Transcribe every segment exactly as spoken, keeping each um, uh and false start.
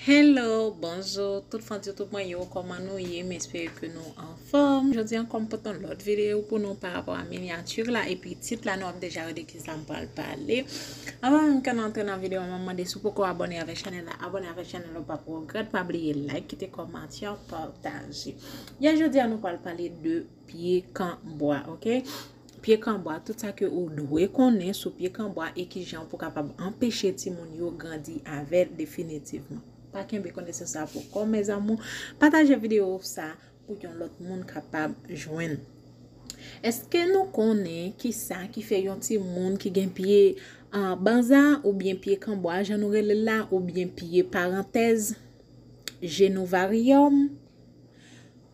Hello, bonjou, tout fan YouTube mwen yo, kòman nou ye? M espere ke nou anfòm. Jodi an, kòm pote yon lòt videyo pou nou pa rapò a minyati la epi tit la, nou ap deja wè de ki sa m pral pale. Anvan menm ke n antre nan videyo an, m ap mande si w poko abòne avèk chanèl la, abòne avèk chanèl la, w p ap regrèt, pa bliye like, kite kòmantè, pataje. Yè jodi an, nou pral pale de pye kanbwa, oke? Pye kanbwa, tout sa ke ou dwe konnen sou pye kanbwa e kijan pou kapab anpeche timoun yo grandi avè l definitivman. Pa kenbe konesans sa pou kò, mes amours. Pataje videyo sa pou yon lòt moun kapab jwenn. Èske nou konnen kisa ki fè yon timoun ki gen pye, ah, banza oubyen pye kanbwa, jan nou rele l la, oubyen pye parantèz, jenovaryòm?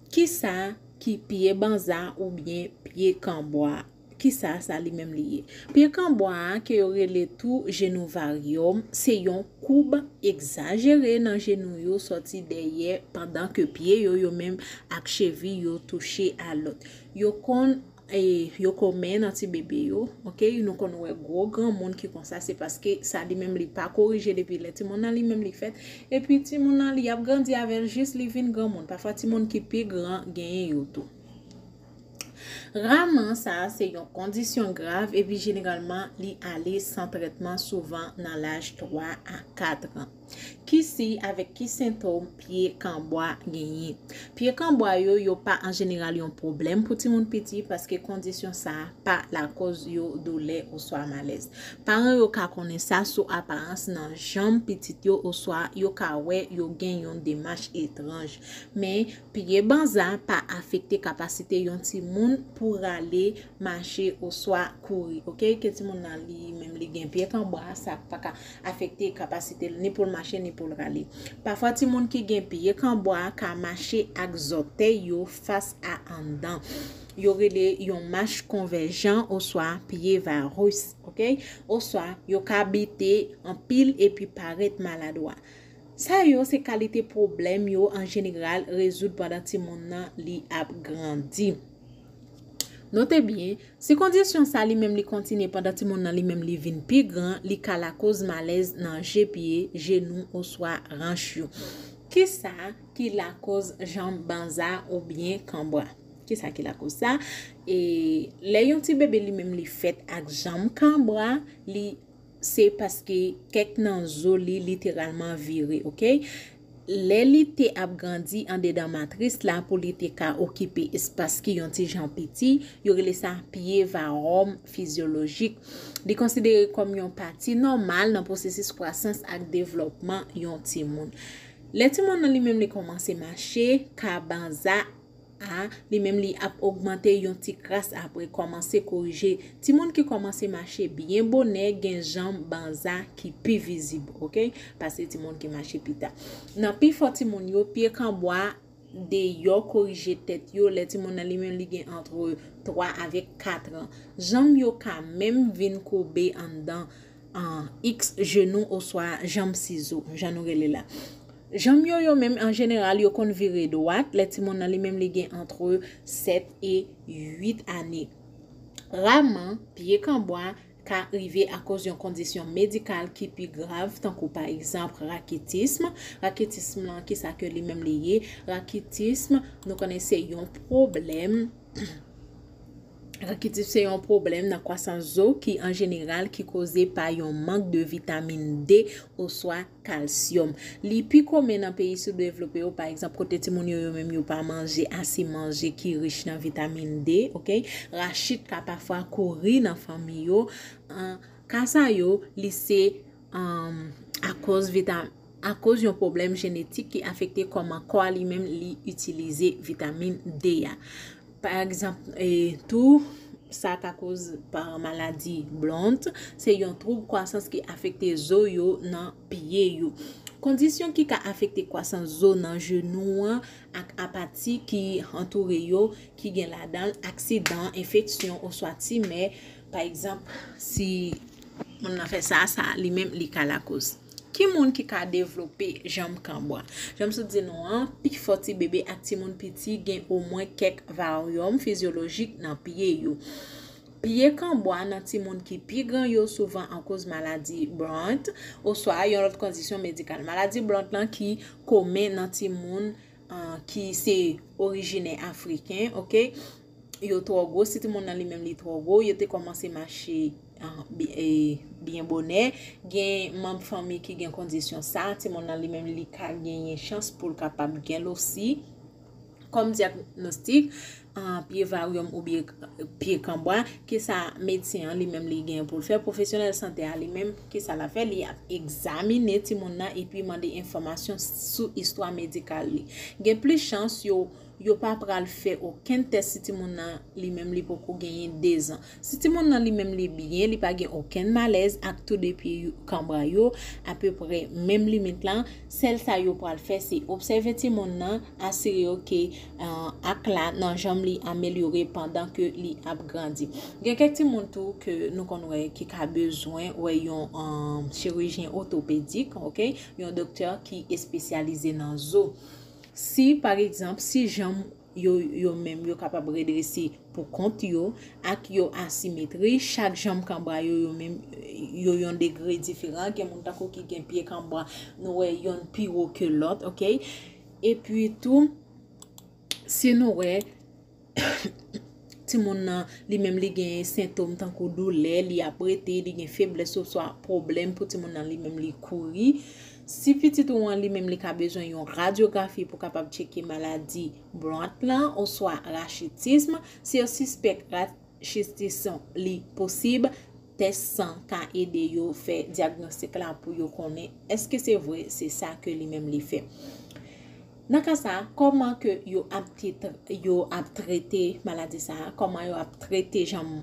Kisa ki pye banza oubyen pye kanbwa? Kisa sa li menm li ye? Pye kanbwa a, ke yo rele tou jenovaryòm, se yon koub egzajere nan jenou yo sòti dèyè, pandan ke pye yo, yo menm ak chevi yo touche a lòt. Yo konn, e, yo komen nan ti bebe yo, oke? Nou konn wè gwo granmoun ki konsa, se paske sa li menm li pa korije depi lè timoun nan li menm li fèt. Epi timoun nan li ap grandi avè l jis li vin granmoun. Pafwa timoun ki pi gran genyen yo tou. Raman sa a se yon kondisyon grav epi jeneralman li ale san trètman, souvan nan laj twa a kat an. Ki siy avèk ki sentòm pye kanbwa genyen? Pye kanbwa yo, yo pa an jeneral yon pwoblèm pou timoun piti paske kondisyon sa a pa lakòz yo doulè oswa malèz. Paran yo ka konnen sa sou aparans nan janm pitit yo oswa yo ka wè yo gen yon demach etranj. Men, pye banza pa afekte kapasite yon timoun pou rale, mache oswa kouri, oke? Ke timoun nan li menm li gen pye kanbwa, sa pa ka afekte kapasite l ni pou l mache ni pou l rale. Pafwa timoun ki gen pye kanbwa ka mache ak zòtèy yo fas a anndan. Yo rele yon mach konvèjan oswa pye varus, oke? Oswa yo ka bite anpil epi parèt maladwa. Sa yo se kalite pwoblèm yo an jeneral rezoud pandan timoun nan li ap grandi. Note byen, si kondisyon sa li menm li kontinye pandan timoun nan li menm li vin pi gran, li ka lakoz malèz nan je pye, jenou oswa ranch yo. Kisa ki lakoz janm banza oubyen kanbwa? Kisa ki lakoz sa? E lè yon ti bebe li menm li fèt ak janm kanbwa, li se paske kèk nan zo li literalman vire, oke? Lè li te ap grandi andedan matris la pou li te ka okipe espas ki yon ti jan piti, yo rele sa pye varòm fizyolojik. Li konsidere kòm yon pati nòmal nan pwosesis kwasans ak devlòpman yon timoun. Lè timoun nan li menm li kòmanse mache, ka banza a, li menm li ap ogmante yon ti kras apre kòmanse korije. Timoun ki kòmanse mache byen bonè gen janm banza ki pi vizib, oke? Pase timoun ki mache pita. Nan pifò timoun yo, pye kanbwa deyò korije tèt yo lè timoun nan li menm li gen antre twa avèk kat an. Janm yo ka menm vin koube anndan an X jenou oswa janm sizo, jan nou rele la. Janm yo, yo menm, an jeneral, yo konn vire dwat lè timoun nan li menm li gen antre sèt e uit ane. Raman, pye kanbwa ka rive akoz yon kondisyon medikal ki pi grav, tankou pa egzanp rakitism. Rakitism lan, kisa ke li menm li ye? Rakitism, nou konnen se yon pwoblèm Rakitism se yon pwoblèm nan kwasans zo ki, an jeneral, ki koze pa yon mank de vitamin D oswa kalsyòm. Li pi komen nan peyi soudevlope yo, pa egzanp, kote timoun yo, yo menm yo pa manje ase manje ki rich nan vitamin D, oke? Rachit ka pafwa kouri nan fanmi yo. An ka sa yo, li se, anm, akoz vita-, akoz yon pwoblèm jenetik ki afekte kòman kò a li menm li itilize vitamin D a. Pa egzanp, e, tou, sa ka koz pa maladi Blount, se yon twoub kwasans ki afekte zo yo nan pye yo. Kondisyon ki ka afekte kwasans zo nan jenou an ak apati ki antoure yo, ki gen ladan l aksidan, enfeksyon oswa timè. Pa egzanp, si moun nan fè sa, sa li menm li ka lakoz. Ki moun ki ka devlope janm kanbwa? Jan m sot di nou an, pifò ti bebe ak timoun piti gen omwen kèk varyòm fizyolojik nan pye yo. Pye kanbwa nan timoun ki pi gran yo souvan akoz maladi Blount, oswa yon lòt kondisyon medikal. Maladi Blount lan ki komen nan timoun, ah, ki se orijinè afriken, oke? Yo twò gwo, si timoun nan li menm li twò gwo, yo te kòmanse mache, ah, bi-, e, byen bonè. Gen manm fanmi ki gen kondisyon sa, timoun nan li menm li ka genyen chans pou l kapab gen l osi. Kòm dyagnostik, ah, pye varyòm oubyen pye kanbwa, kisa medsen an li menm li gen pou l fè? Pwofesyonèl sante a li menm, kisa l ap fè? Li ap egzamine timoun nan epi mande enfòmasyon sou istwa medikal li. Gen plis chans yo, yo pa pral fè okenn tès si timoun nan li menm li poko genyen dezan. Si timoun nan li menm li byen, li pa gen okenn malèz ak tou de pye yo, kanbra yo, apeprè menm limit la, sèl sa yo pral fè se obsève timoun nan, asire yo ke, ah, ak la nan janm li amelyore pandan ke li ap grandi. Gen kèk timoun tou ke nou konn wè ki ka bezwen wè yon, ah, chirijyen òtopedik, oke? Yon doktè ki espesyalize nan zo. Si, pa egzanp, si janm yo, yo menm yo kapab redrese pou kont yo, ak yo asimetri, chak janm kanbra yo, yo menm, yo yon degre diferan. Gen moun tankou ki gen pye kanbra, nou wè yonn pi wo ke lòt, oke? Epi tou, si nou wè timoun nan, li menm li gen sentòm tankou doulè, li ap rete, li gen feblès oswa pwoblèm pou timoun nan li menm li kouri. Si pitit ou an li menm li ka bezwen yon radyografi pou kapab tcheke maladi Blount lan oswa rachitism, si yo sispèk rachitism li posib, tès san ka ede yo fè dyagnostik la pou yo konnen èske se vre se sa ke li menm li fè. Nan ka sa, kòman ke yo ap, yo ap trete maladi sa a? Kòman yo ap trete janm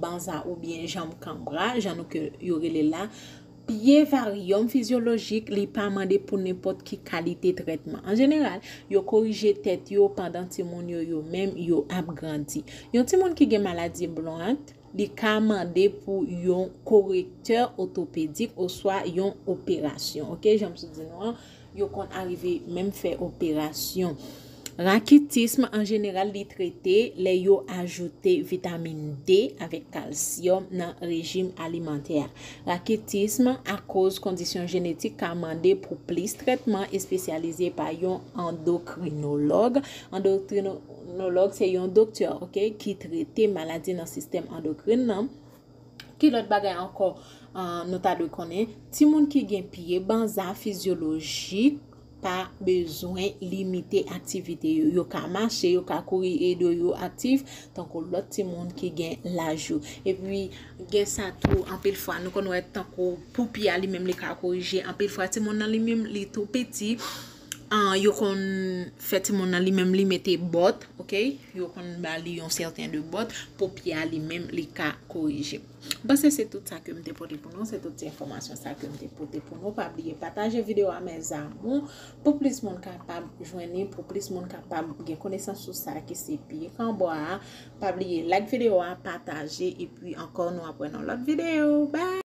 banza oubyen janm kanbra, jan nou ke yo rele l la? Pye varyòm fizyolojik, li pa mande pou nenpòt ki kalite trètman. An jeneral, yo korije tèt yo pandan timoun yo, yo menm, yo ap grandi. Yon timoun ki gen maladi Blount, li ka mande pou yon korektè òtopedik oswa yon operasyon. Oke, jan m sot di nou an, yo konn arive menm fè operasyon. Rakitism, an jeneral, li trete lè yo ajoute vitamin D avèk kalsyòm nan rejim alimantè a. Rakitism, akoz kondisyon jenetik, ka mande pou plis trètman espesyalize pa yon andokrinològ. Andokrinològ se yon doktè, oke, ki trete maladi nan sistèm andokrin nan. Ki lòt bagay ankò, ah, nou ta dwe konnen? Timoun ki gen pye banza fizyolojik pa bezwen limite aktivite yo. Yo ka mache, yo ka kouri, e do yo aktif, tankou lòt timoun ki gen laj yo. Epi, gen sa tou, anpil fwa, nou konn wè tankou pou pye a li menm li ka korije. Anpil fwa, timoun nan li menm, li tou piti, ah, yo konn fè timoun nan li menm li mete bòt, oke? Yo konn ba li yon sèten de bòt pou pye a li menm li ka korije. M panse se tout sa ke m te pote pou nou, se tout ti enfòmasyon sa ke m te pote pou nou. Pa bliye pataje videyo a, mes amours, pou plis moun kapab jwenn li, pou plis moun kapab gen konesans sou sa ki se pye kanbwa a. Pa bliye like videyo a, pataje, epi ankò nou ap wè nan lòt videyo. Bye!